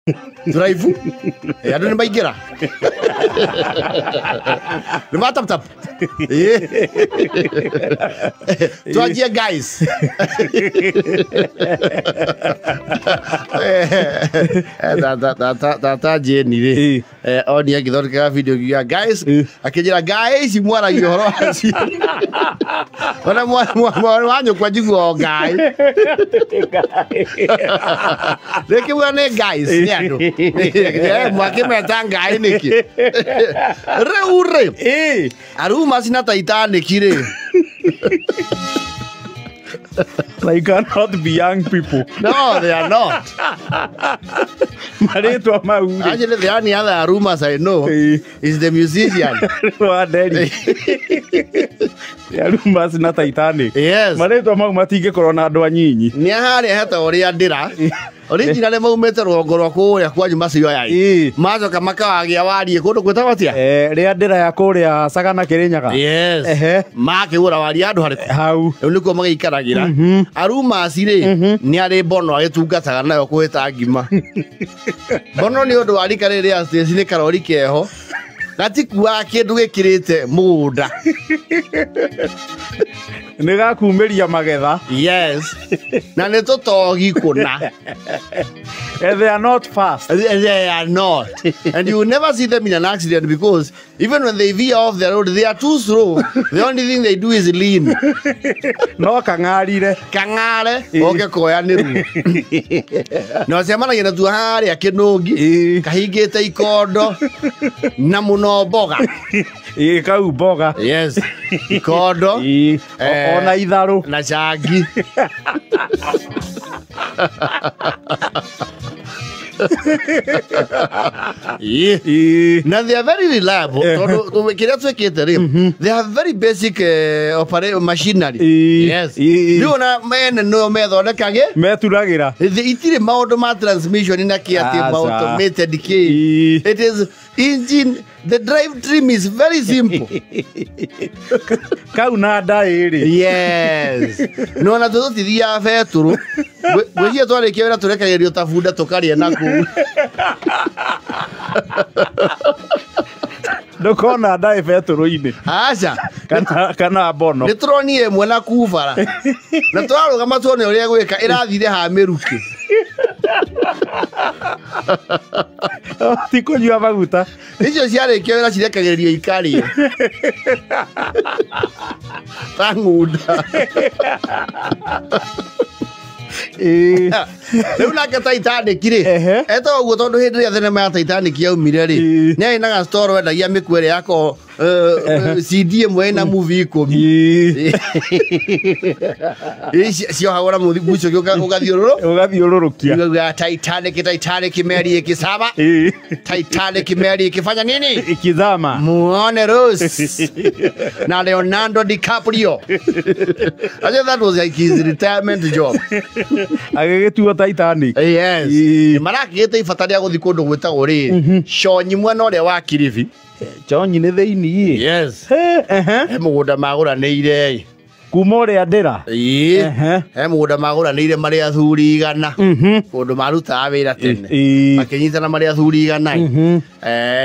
Turaivu. Andũ nĩ maingĩra. Nĩ ma tap tap. Twanjie guys. Tata Jane rĩ oni agĩthondekaga video ngiuga guys, akĩnjĩra guys mwaragia ũhoro wacio. Ona mwarĩ wa nyũkwa njigua o ngai. Rĩkĩuga nĩ guys nĩ andũ. Mwakĩmeta ngai nĩkĩ? Rĩu rĩ aruma cina Titanic rĩ. They cannot be young people. No, they are not. Marĩtwa mau rĩ. Actually, the only other rumors I know is the musician. Wa Nderi. Rumors na Titanic. Yes. Marĩtwa mau matingĩkorwo na andũ anyinyi. Nĩ harĩa hetagwo rĩa ndĩra. Originally maumĩte rũgongo rwa kũrĩa kwanyu macio yai. Macoka makawagĩa wariĩ kũndũ gwĩtagwo atĩa? Rĩa ndĩra ya kũrĩa Sagana Kĩrĩnyaga. Yes. Makĩgũra wariĩ handũ harĩkũ? Hau. Rĩu nĩkuo magĩikaragĩra. Arumasi rĩ nĩ arĩ mbono agĩtungataga nayo kũhĩta ngima. Mbono nĩ ũndũ wa rika rĩrĩ rĩa Stacy nĩ karori keho gatikuaga kĩndũ gĩkĩrĩte mũgũnda. Nĩ gakumĩria magetha. Yes. Na nĩ tũtogi kũna. They are not fast. They are not. And you will never see them in an accident because even when they veer off the road, they are too slow. The only thing they do is lean. No kang'arire. Kang'are, oke koya nĩ ruo. Na ũcemanagia na tuo harĩa kĩnũngi, kahingĩte ikondo, na mũno mboga. Ĩ kau mboga. Yes. Ikondo. Ona itharũ. Na cangi. Na they are very reliable tondũ kĩrĩa twĩkĩte rĩ, they have very basic machinery. Yes. Rĩu ona mene nĩo methondekage. Meturagĩra. Itirĩ maũndũ ma transmission na kĩ atĩ Aca. Automated kĩ. It is engine, the drive trim is very simple. Kau na ndaĩ rĩ. Yes. No na tũtithiaga betũrũ. Ngwĩciria twarĩkia wĩra tũrekagĩrio ta bunda tũkarĩa na kũu. Ndũkona ndaĩ betũrũ-inĩ. Aca. Kana mbono. Nĩ tũronire ĩmwe na kubara. Na tũrarũgama tuone ũrĩa ĩgwĩka ĩrathire ha mĩrukĩ. Ti kũnyua maguta. Icio ciarĩkia wĩra cirekagĩrĩrio ikarĩe. Ta ng'unda. Rĩu nake Titanic rĩ, etagwo ũguo tondũ hĩndĩ ĩrĩa thenema ya Titanic yaumire rĩ, nĩ arĩ na gastoro wendagia mĩkwa ĩrĩa yako CD ĩmwe ĩna movie 10. Ciohagwo na mũciĩ ũgathiũrũrũ. Ũgathiũrũrũkia. Ugaga Titanic, Titanic meli ikisaba. Titanic meli ikifanya nini? Ikizama. Muone Rose na Leonardo DiCaprio. I think that was like his retirement job. Agĩgĩtuo Titanic. Yes. Marakĩgĩte ibata rĩa gũthiĩ kũndũ gwĩtagwo rĩ Chonyi mwena ũrĩa wa Kilifi. Chonyi nĩ thĩiniĩ. Yes. He mũgũnda magũranĩire. Kuma ũrĩa ndĩra. Ĩĩ. He mũgũnda magũranĩire marĩ athuri 100. Kũndũ marutaga wĩra tene. Makĩnyitana marĩ athuri 100.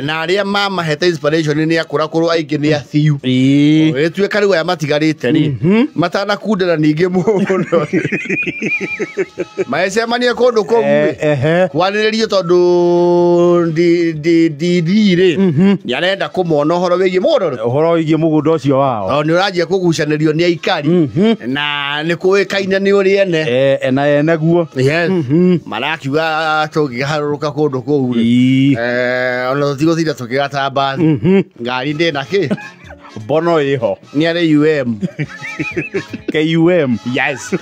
Na arĩa mamahete inspiration nĩ akũrakũrũ aingĩ nĩ athiu. Ĩtuĩka rĩu aya matigarĩte rĩ matanakundĩra ningĩ mũno. Magĩcemania kũndũ kũu rĩ. Kwarĩrĩrio tondũ DD rĩ nĩ arenda kũmona ũhoro wĩgiĩ mũgũnda ũrĩkũ? Ũhoro wĩgiĩ mũgũnda ũcio wao. Tondũ nĩ ũranjia kũgucanĩrio nĩ aikari na nĩ kũĩkaine nĩ ũrĩ ene. Ena ene guo. Yes. Marakiuga tũngĩharũrũka kũndũ kũu rĩ. Ona tũtigũtinda tũkĩgata mbathi. Ngari ndĩ na kĩ? Mbono ĩho. Nĩ arĩ UM. KUM. Yes.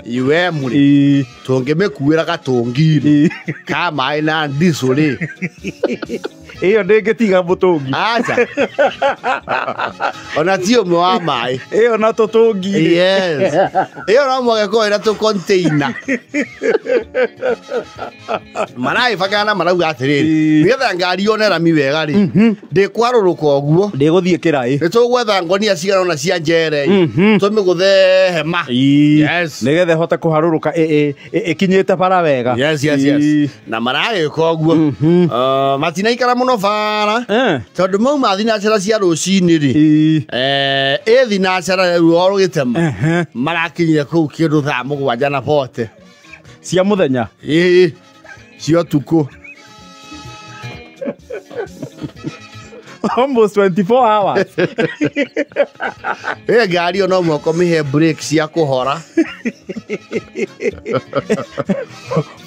UM rĩ. Tũngĩmĩkuĩra gatũngi rĩ. Ka maĩ na diesel rĩ. Ĩyo ndĩngĩtiga mũtũngi. Aca. Ona ti ũmwe wa maĩ. Ĩyo na tũtũngi. Yes. Ĩyo no mwage korwo ĩna tũ container. Maraĩbangana na marauga atĩrĩrĩ, nĩgetha ngari yone rami wega rĩ, ndĩkwarũrũka ũguo. Ndĩgũthiĩ kĩraĩ. Nĩtũgwetha ngonia cigana ũna cia njere tũmĩgũthe hema. Yes. Nĩgetha ĩhote kũharũrũka ĩkinyĩte bara wega. Yes, yes, yes. Na maragĩka ũguo. Matinaikara mũno bara. Tondũ mauma thinacara cia rũcinĩ rĩ, ĩ thinacara rĩu o rũgĩtema. Marakinyire kũu kĩndũ thaa 7 na bote. Cia mũthenya? Ĩĩ. Cia ũtukũ. Almost 24 hours. Ĩ ngari ĩyo no mũhaka ũmĩhe break cia kũhora.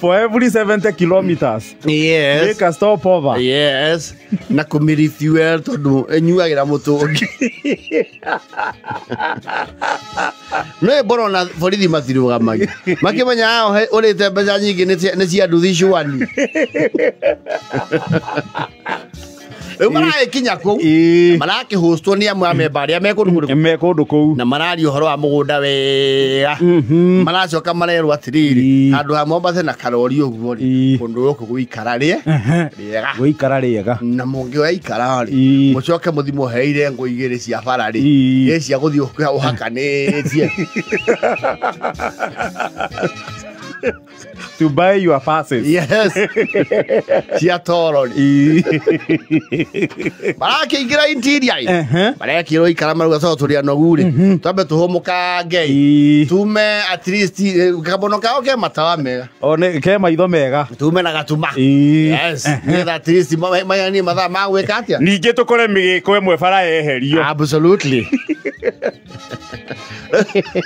For every 70 kilometers. Yes. Make a stop over. Yes. Na kũmĩ refuel tondũ ĩnyuagĩra mũtũngi. No mboro na borithi matirũgamagia. Makĩmenya hao ũrĩte mbeca nyingĩ nĩ cia nduthi cuani. Rĩu maragĩkinya kũu, marakĩhũstwo nĩ amwe a memba arĩa me kũndũ kũrĩkũ? Me kũndũ kũu. Na mararia ũhoro wa mũgũnda wega. Maracoka marerwo atĩrĩrĩ, handũ ha Mombasa na karori ũguo rĩ, kũndũ gũkũ gũikara rĩega. Gũikara rĩega. Na mũngĩoya ikara rĩ, mũcoke mũthiĩ mũheire ngũ igĩrĩ cia bara rĩ, ĩ cia gũthiĩ ũhakanĩtie. To buy your passes. Yes. Cia toro rĩ. Marakĩingĩra interior ĩ. Marekĩrwo ikara marauga tondũ tũrĩ anogu rĩ, twambe tũhũmũkange ĩ. Tume at least kabono kao ke matawa mega. O nĩ ke maitho mega. Tume na gatuma. Yes. Nĩgetha at least mayani mathaa ma gwĩka atĩa? Ningĩ tũkore mĩgĩko ĩmwe bara yeherio. Absolutely.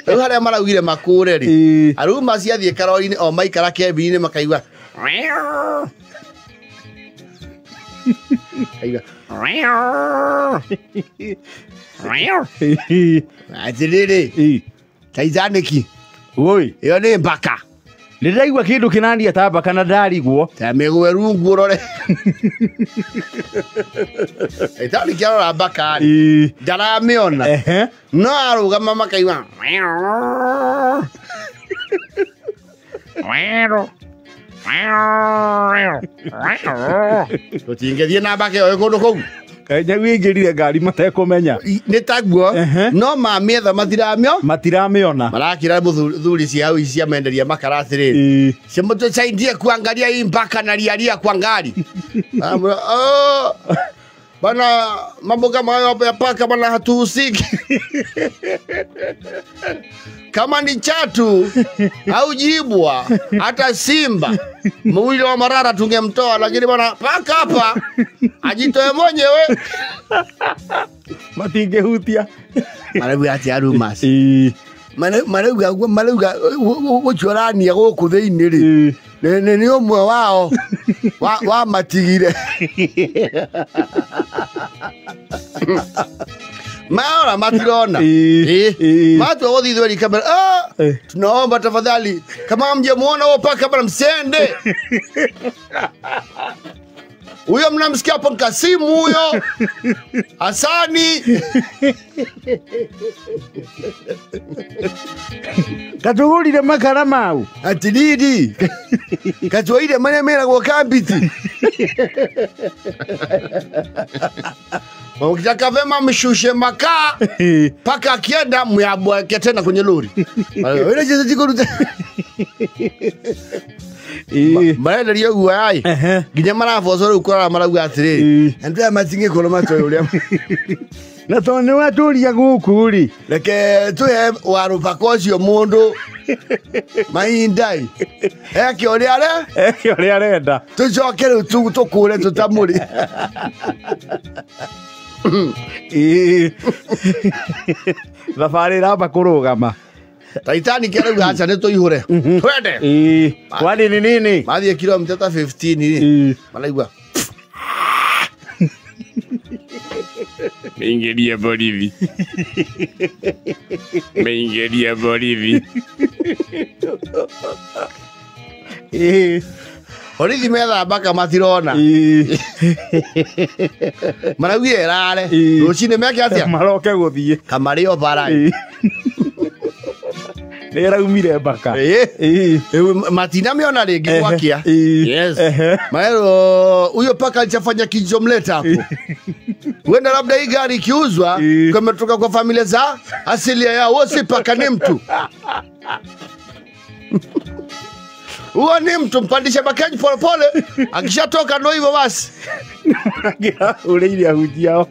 Rĩu harĩa maraugire makũre rĩ, aruma ciathiĩ karori-inĩ o maikara kembi-inĩ makaigua atĩrĩrĩ, Titanic. Oi. Ĩyo nĩ mbaka. Nĩndĩraigua kĩndũ kĩnania ta mbaka na ndarigwo. Ta mĩgwe rungu ũrore. Titanic arora mbaka rĩ, ndaramĩona. No arũgama makaigua tũtingĩthiĩ na mbaka ĩyo kũndũ kũu. Kaĩ nyau ĩingĩrire ngari matekũmenya. Nĩ taguo, no mamĩetha matiramĩona. Marakĩra mũthuri cia hau cia menderia makara atĩrĩrĩ, simtusaidie kuangalia hii mpaka na lialia kwa ngari. Bana, mambo kama hayo hapo ya paka bana hatuhusiki. Kama ni chatu au jibwa hata simba mwili wa marara tungemtoa, lakini bana paka hapa ajitoe mwenyewe. Matingehutia. Marauga ati arumas. Marauga marauga gũcũrania gũkũ thĩinĩ rĩ, nĩ ũmwe wao wa matigire. Maora matirona. Matua gũthiĩ thweri kamera. Tunaomba tafadhali kama mjemuona huo paka bana msende. Huyo mnamsikia hapo Kasimu huyo. Hasani. Katugurire makara mau. Atiriri. Katuire marĩa meragwo kambiti. Ukitaka vema mshushe makaa paka akienda myabweke tena kwenye lori. Ile jeje jiko marenderio guo ai nginya maraboco rĩu kũrora marauga atĩrĩrĩ, andũ aya matingĩkorwo matoĩ ũrĩa na tondũ nĩ watũria gũkũ rĩ, reke tũhe warũbaka ũcio mũndũ mahinda ĩ eke ũrĩa eke ũrĩa arenda, tũcoke rĩu tũkũre tũtamũrĩ. Thabarĩ ĩramba kũrũgama. Titanic arauga aca nĩ tũihũre twende. Kwani ni nini? Mathiĩ kilomita ta 15 rĩ, maraigua Meingeria borithi. Meingeria borithi. Borithi metha mbaka matirona. Maraugire ĩrare. Rũcinĩ meke atĩa? Maroke gũthiĩ. Kamarĩ o bara. Nĩ ĩraumire mbaka. Matinamĩona rĩngĩ gwakia. Yes. Maero huyo paka alichafanya kijomleta hapo. Huenda labda hii gari ikiuzwa kumetoka kwa familia za asilia yao. Huo si paka, ni mtu. Huo ni mtu, mpandishe bakeji pole pole. Akishatoka ndo hivyo basi. Ũrĩire ahunjia ao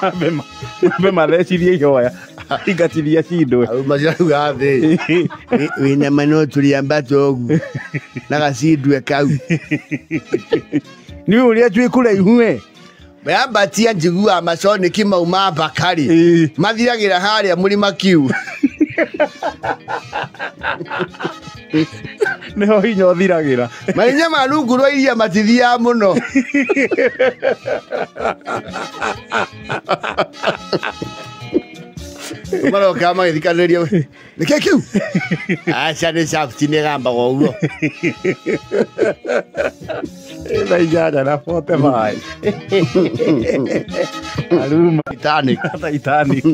mambe mathecirie ihoya ingatithia cindwe. Macirauga thĩ wĩna mano tũrĩambata ũguo na gacindwe kau. Nĩ ũrĩa twĩ kũraihu we. Meambatia njiguaga maconiki mauma mbakari mathiragĩra harĩa mũrima kiu. Nĩho hinya ũthiragĩra. Mahinya ma rungu rwa iria matithiaga mũno. Maroka magĩthikanĩrĩria nĩkĩ kĩu? Aca nĩ shaft nĩ ĩgambaga ũguo. 8:45. Aruma. Titanic. Titanic.